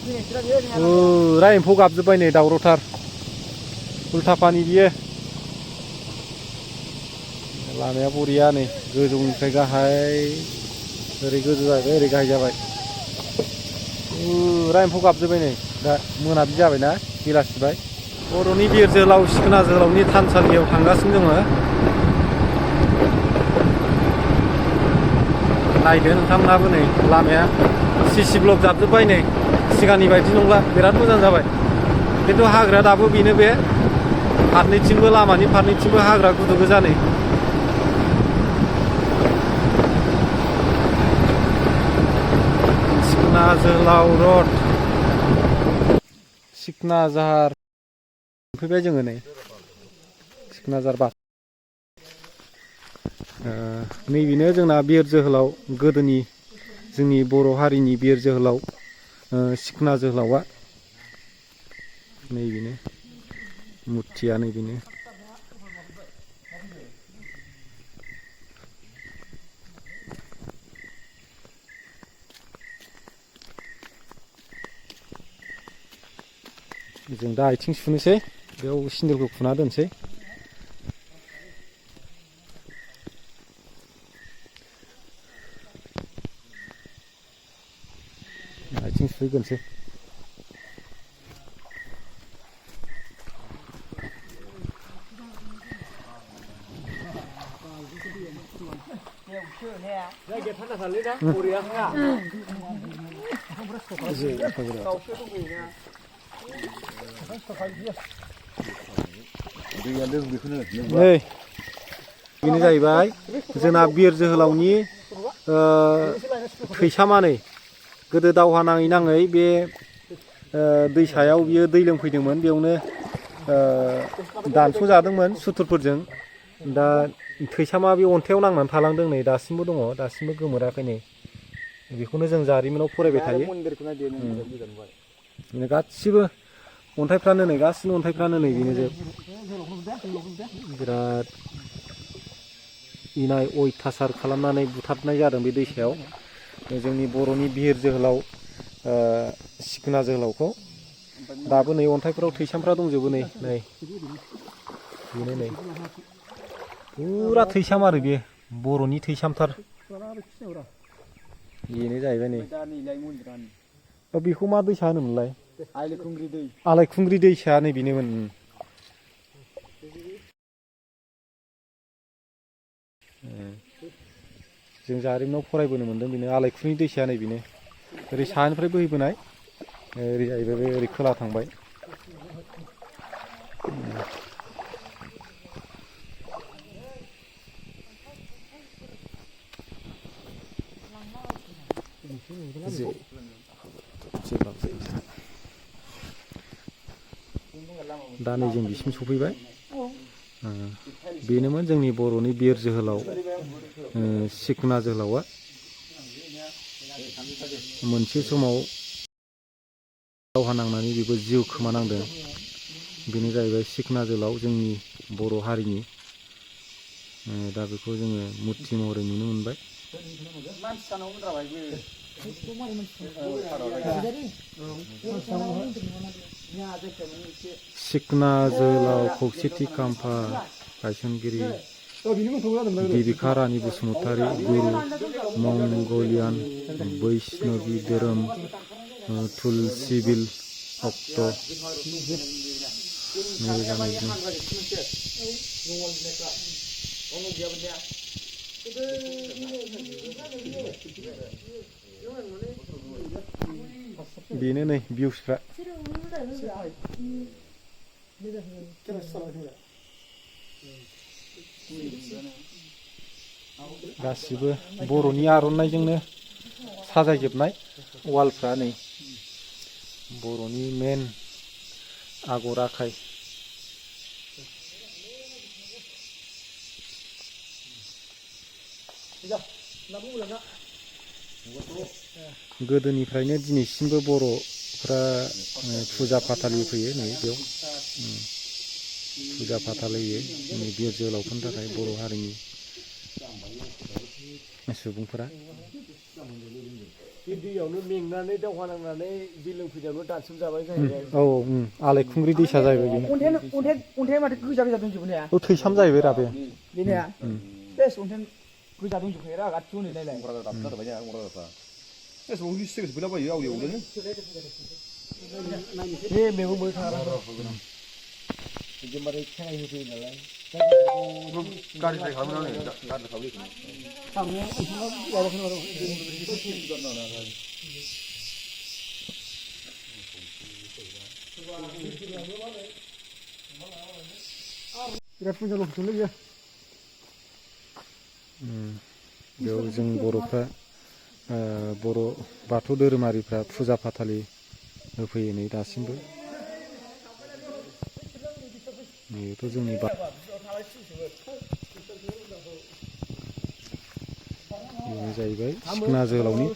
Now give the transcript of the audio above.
फुरा एम्फौ गाबजोब्बाय नै दावरावथार उल्था पानि बियो लामाया बरिया नै गोजौनिफ्राय गाहाय ओरै गोजौ जाबाय ओरै गाहाय जाबाय फुरा एम्फौ गाबजोब्बाय नै दा मोनाबिलि जाबायना बेलासिबाय बर'नि बिर जोहोलाव सिखोना जोहोलावनि थानसालियाव थांगासिनो दङ नायदो नोंथांमोनहाबो नै लामाया सिसि ब्लक जाबजोब्बाय नै सिगांनि बायदि नंला बिराद मोजां जाबाय खिन्थु हाग्राया दाबो बेनो बे फारनैथिंबो लामानि फारनैथिंबो हाग्रा गुदु गोजा नै सिखोना जोहोलाव रड सिखनाझार फैबाय जोङो नै सिखनाझार बास नैबेनो जोंना बिर जोहोलाव गोदोनि जोंनि बर' हारिनि बिर जोहोलाव सिखोना जोहोलावा नैबेनो मुर्तिया नैबेनो जों दा आथिं सुनोसै बेयाव सिन्देलखौ खुना दोनसै आथिं सुहैग्रोनोसै नै बेनो जाहैबाय जोंना बिर जोहोलावनि थैसामा नै गोदो दावहा नाङै नाङै बे दैसायाव बियो दै लोंफैदोंमोन बेयावनो दानस'जादोंमोन सुथुरफोरजों दा थैसामा बे अन्थाइयाव नांनानै थालांदों नै दासिमबो दङ दासिमबो गोमोराखै नै बेखौनो जों जारिमिनाव फरायबाय थायो गासिबो अन्थाइफ्रानो नै गासिबो अन्थाइफ्रानो नै बेनो जोब बिराद इनाय अयथासार खालामनानै बुथारनाय जादों बे दैसायाव जोंनि बर'नि बिर जोहोलाव सिखोना जोहोलावखौ दाबो नै अन्थाइफ्राव थैसामफ्रा दंजोबो नै नै बेनो नै फुरा थैसाम आरो बे बर'नि थैसामथार बेनो जाहैबाय नै बेखौ मा दैसा होनोमोनलाय आलायखुंग्रि दैसा नै बेनोमोन जों जारिमिनाव फरायबोनो मोन्दों बेनो आलायखुंग्रि दैसाया नै बेनो ओरै साहानिफ्राय बोहैबोनाय ओरै जाहैबाय बे ओरै खोला थांबाय दा नै जों बिसिम सफैबाय बेनोमोन जोंनि बर'नि बिर जोहोलाव सिखोना जोहोलावा मोनसे समाव दावहा नांनानै बेबो जिउ खोमानांदों बेनो जाहैबाय सिखोना जोहोलाव जोंनि बर' हारिनि दा बेखौ जोङो मुर्ति महरै नुनो मोनबाय सिखोना जोहोलाव खौसेथि खाम्फा गायसनगिरि देबिका रानि बसुमतारी गुरु मंगलियान बैष्णबी धोरोम तुलसिबिल अक्ट' बेनो नै भिउसफ्रा गासिबो बर'नि आर'नाइजोंनो साजायजोबनाय वालफ्रा नै बर'नि मेन आगर आखाइ गोदोनिफ्रायनो दिनैसिमबो बर'फ्रा फुजा फाथालि फैयो नै बेयाव फुजा फाथाल होयो जोंनि बिर जोहोलावफोरनि थाखाय बर' हारिनि सुबुंफोरा बे दैयावनो मेंनानै दावहा नांनानै दै लोंफैनायावनो दानसोम जाबाय जाहैबाय औ आलायखुंग्रि दैसा जाहैबाय बेनो अन्थाइ माथो गोजा गोजा दंजोबो ने औ थैसाम जाहैबाय रा बे बेनिया बेस अन्थाइ गोजा दंजोबखायो रा गासिबो नै नायलाय बे मैगं मैगं थाग्रा एकदमबारे खेराइ होफैयो नालाय गारि साइ खालामनानै गारि बिराद मोजां लकेसनलै बियो बेयाव जों बर'फ्रा बर' बाथौ धोरोमारिफ्रा फुजा फाथालि होफैयो नै दासिमबो बेथ' जोंनि बेनो जाहैबाय सिखोना जोहोलावनि